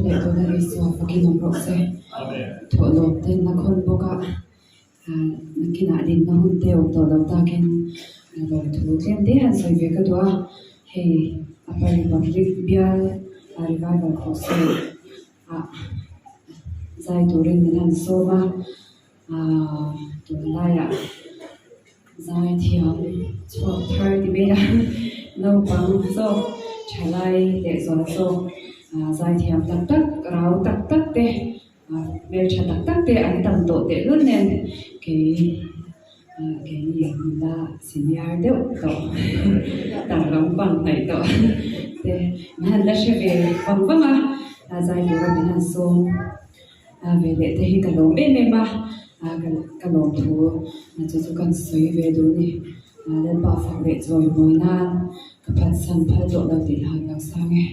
Leh tuna Isua fakin awm rawh se. Thawhlawm ten a khawn bawk a, nakinah dinna hun te awm tawh lo takin lawmthu tlem te han sawi ve ka duh a. Hei Upper Republic bial Revival Crusade ah zai turin min han sawm a, tunlaiah Zaithiam chhuak thar ti mai a, naupang zawk thalai leh zual zawk zaithiam tak tak rau tak tak te hmeltha tak tak te an tam tawh tehlul nen kei keini nula senior deuh tawh tar lampang hnaih tawh te min han la hre ve vang vang a zai tura min han sawm. A ve leh te hi ka lawm em em a, ka lawm thu chu chu kan sawi ve duh a ni. Lalpa fak leh chawi mawi nan ka phatsan phal tawh lo tih han lo sang e.